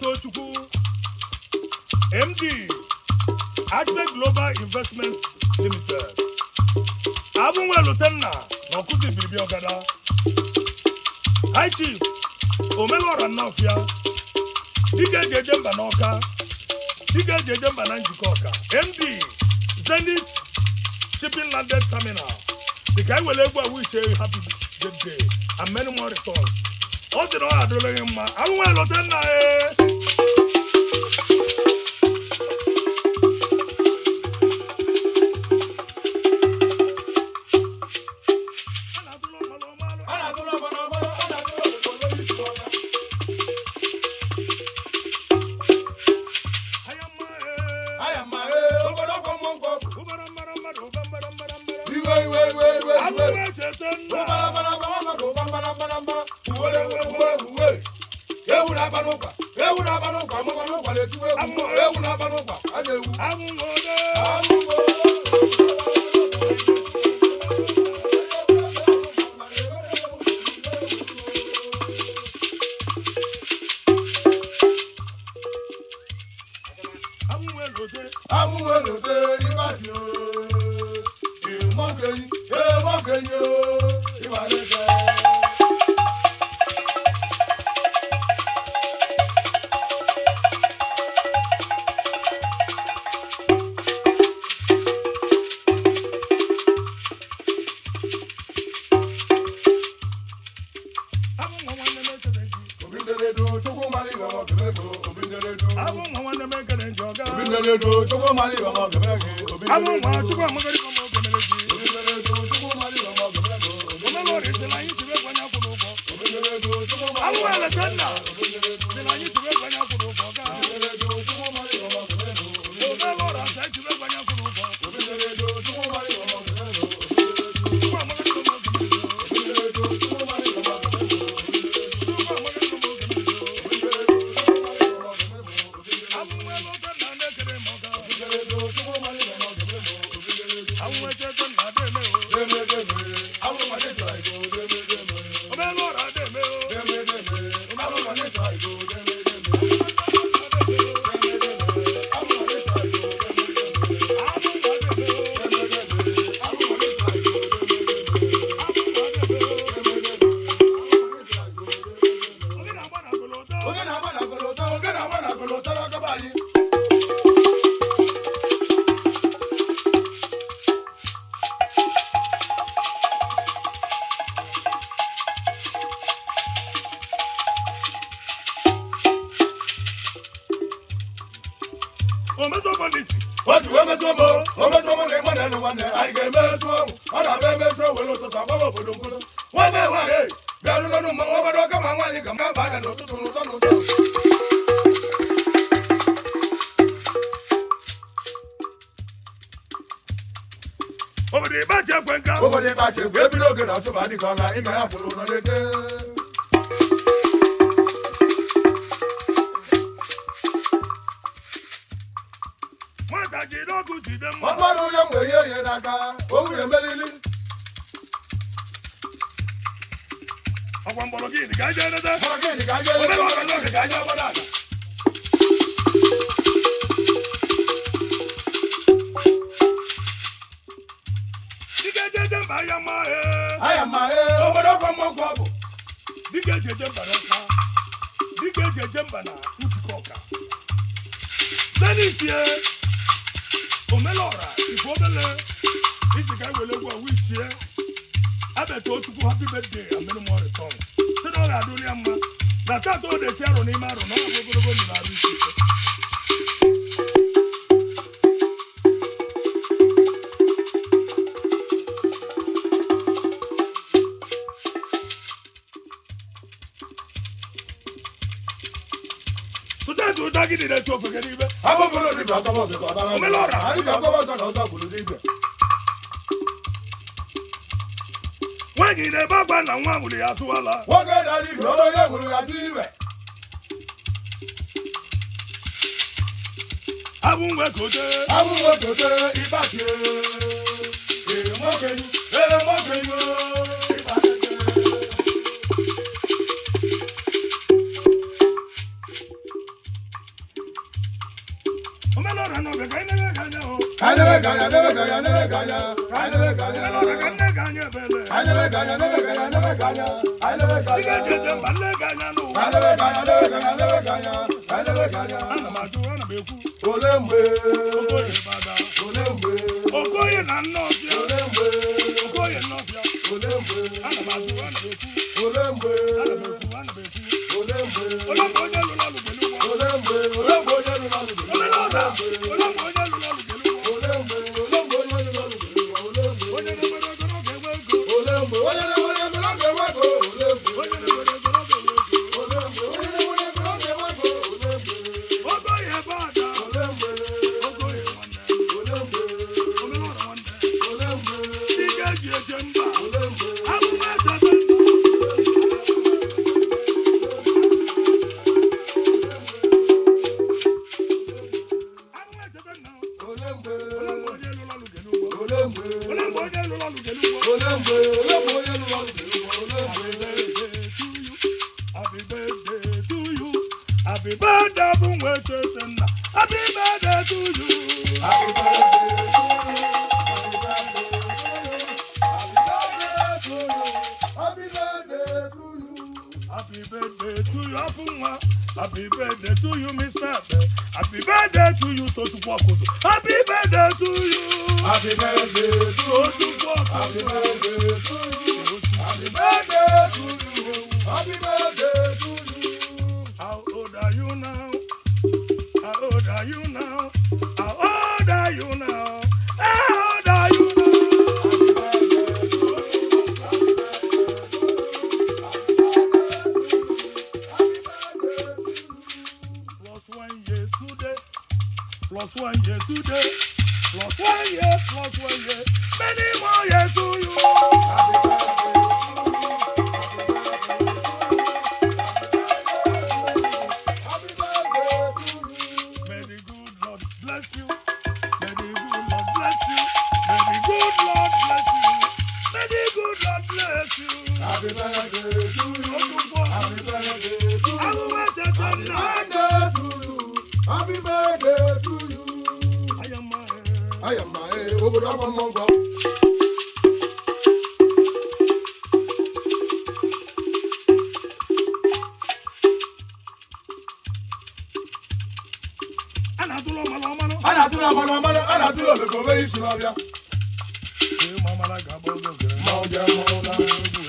Tochukwu, MD, Agbe Global Investment Limited. Abụnwe Lutenna na Ọkụzi Biribi Ọgada. High Chief Omelora Nnọfịa, dike eji eje mba n'Ọka, dike eji eje mba na Njikọ Ọka, MD, Zenith Shipping Landed Terminal. Si ka anyị were egwu a wish happy birthday and many more returns. Ọ sị na ọ adịrịla gị mma. Abụnwe Lutenna, ee. A na-atụrụ ọmalụ ọmalụ. A na-atụrụ ọgbara ọgbara, a na-atụrụ ọgbara onye isi ọnya. Aya mma, ee. Aya mma, ee, ogologo mmụọ nkwọ bụ. Ụbara mara mmadụ, ụba mbara mbara mbara. Iwe, iwe, iwe, iwe, iwe. Abụnwe cheta nna. Ụbara bara bara mmadụ, ụba mbara mbara mbara. Uwe, uwe, uwe, uwe. Ewu na-aba n'ụkwa, ewu na-aba n'ụkwa, amụma n'ụkwa na-etiwe egwu. Ewu na-aba n'ụkwa, a na-ewu. Abụnwe ode. Amụma. Abụnwe lote. Amụma lote ịgbaji o. Ịmọkenyi, ịmọkenyi o, ịgbalete. Abụnwe nwanne m ekele ji. Obi nderedu, Chukwu mara ibe ma ọ ga-eme gị, obi nderedu. Abụnwe nwanne m ekele ji ọga. Obi nderedu, Chukwu mara ibe ma ọ ga-eme gị, obi Abụnwe nderedu. Chukwu amagoro ife ma oge mere ji. Obi nderedu, Chukwu mara ibe ma ọ ga-eme gị, obi Omelora nderedu. sị na anyị tiri egwu anya kwụrụ ụgwọ. Obi nderedu, Chukwu mara Abụnwe ibe ma ọ Lotenna ga-eme gị, obi nderedu. sị na anyị tiri egwu anya kwụrụ ụgwọ ọga. Obi nderedu, Chukwu mara ibe ma ọ ga-eme gị, obi nderedu. Omelora sị anyị tiri egwu anya kwụrụ ụgwọ. Obi nderedu, Chukwu mara ibe ma ọ ga-eme gị, obi nderedu. Chukwu amagoro ife ma oge mere ji. Obi nderedu, Chukwu mara ibe ma ọ ga-eme gị, obi nderedu. Chukwu amagoro ife ma oge mere ji. Obi nderedu, Chukwu mara ibe ma ọ ga-eme gị, obi nderedu. Abụnwe Lotenna na-ekele m ọga. Obi nderedu, Chukwu mara ibe ma ọ ga-eme gị, obi nderedu. Abụnwe cheta nna deme o. Deme, deme, abụrụ ma n'ịchọ ego, deme, deme. Omelora deme o. Deme, deme, abụrụ ma n'ịchọ ego, deme, deme. Deme, deme, abụrụ ma n'ịchọ ego, deme, deme. Abụnwe deme o. Deme, deme, abụrụ ma n'ịchọ ego, deme, deme. Abụnwe deme o. Deme, deme, abụrụ ma n'ịchọ ego, deme, deme. Oge na-agba na goloto. Oge na-agba na goloto, oge na-agba na goloto n'ọkọba anyị. Omezo polisi. O ji wee mezuo m o, o mezuo mụ na ịma na enu nwanne, anyị ga-emezu ọnwụ. Ọ na-abịa emezuo were ụtụtụ agbawa obodo mkpụrụ. Nwanne nwaanyị, bịarụ n'ọnụ mmanwụ obodo ọka ma nwaanyị ka m ga-aba anya n'ụtụtụ n'ụtọ n'ụtọ. Obodo ịgbaji ekwe nka. Obodo ịkpachi egwu ebido oge na ọchụma dịka ọ ga ime ya kwụrụ ụlọ n'ete. Nwata jide ọgụ jide mma. Ọkpara onye mgbe ihe ihe n'aka, o nwunye merili. Ọkwa mgbọrọgị ka anyị jee nete. Mgbọrọgị ka anyị Omelora eleta n'oge ka anyị gbada ala. Dike eji eje mba ya mma ee. Aya ma ee, obodo ọkwa mmọnwụ ọ bụ. Dike eji eje mba n'Ọka. Dike eji eje mba na Njikọ Ọka. Zenith ye. Omelora Igbo obele. Isi ka anyị were egwu a wichie. Abeta Ochukwu happy birthday and many more returns. Sị na ọ ga-adụrụ ya mma. Na tata ọ na-eti arọ n'ime arọ na ọ ga-abụ ogologo ndụ na arụ isi ike. Tụta tụta gị dị na-etu ofe gị n'ibe. Abụgolo dibịa ọtọ ọzọ ka ọ bara. Omelora. Adịbịa ọtọ ọzọ na ọzọ gburu dibịa. Nwaanyị na-ebe akwa na nwa mụrụ ya asụwala. Nwoke na dibịa ọrụ onye gburu ya si ibe. Abụ nwe ka ote. Abụ nwoke otere ịgbachi ee, nwoke ee, nwoke ịgbachi. Ka anyị lebe gị anya, lebe gị anya, lebe gị anya. Ka anyị lebe gị anya. Omelọra ka nne gị anya ebele. Ka anyị lebe gị anya, lebe gị anya, lebe gị anya. Ka anyị lebe gị Dịka anya. eji eje mba, nne gị anya n'ụwa. Ka anyị lebe gị anya, lebe gị anya, lebe gị anya. Ka anyị lebe gị anya. Ana m ajụ, ana m ekwu. Ole mgbe? Okoye bada. Ole mgbe? Okoye na Nnọfịa. Ole mgbe? Okoye Nnọfịa. Ole mgbe? Ana m ajụ, ana m ekwu. Ole mgbe? Ana m ekwu, ana m ekwu. Ole mgbe? Ole mgbe onye lụrụ ọlụ gelu ụgwọ? Ole mgbe? Ole mgbe onye lụrụ ọlụ gelu ụgwọ? Omelọra, ole mgbe onye lụrụ ọlụ gelu ụgwọ? Ole mgbe? Ole mgbe onye lụrụ ọlụ gelu ụgwọ? Ole mgbe? Onye na-enwere ego na ọ ga-enwe ego. Ole mgbe? Onye na-enwere ego na ọ ga-enwe ego. Ole mgbe? Onye na-enwere ego na ọ ga-enwe ego. Ole mgbe? Onye na-enwere ego na ọ ga-enwe ego. Ole mgbe? Okoye bada. Ole mgbe? Okoye nwanne. Ole mgbe? Omelọra nwanne. Ole mgbe? Dịka eji eje mba. Ole mgbe? Abụm echebe. Abụm echebe nna. Ole mgbe? Ole mgbe onye lụrụ ọlụ gelu ụgwọ? Ole mgbe? Ole mgbe onye lụrụ ọlụ gelu ụgwọ? Ole mgbe? Ole mgbe onye lụrụ ọlụ gelu ụgwọ? Ole mgbe? Happy birthday to you. Happy birthday to you. Happy birthday bụ nwa echete nna. Happy birthday to you. Happy birthday to you. Happy birthday to you. Happy birthday to you. Happy birthday to you, afọ nwa. Happy birthday to you, Mr. Abe. Happy birthday to you, Tochukwu Okuzu. Happy birthday to you. Happy birthday to you. Tochukwu Happy Okuzu. birthday to you. Happy birthday to you. Happy birthday to you. How old are you now? How old are you now? How old are you now? How old are you now? Plus 1 year today. Plus 1 year today. Plus 1 year, plus 1 year. Many more years to you. Happy birthday to you. May the good Lord bless you. May the good Lord bless you. May the good Lord bless you. May the good Lord bless you. Happy birthday to you. Happy birthday to you. Awuwe tete nna. Happy birthday to you. Happy birthday to you. Ayama eh. Ayama eh, obodo agba mmọnwụ gwa. A na-atụrụ ọmala ọmalụ. A na-atụrụ ọmala ọmala, a na-atụrụ omekome isi n'ọbịa. Ee, ma ọmala ga-agba oge oge. Mmanwụ bịa mmanwụ na. Egwu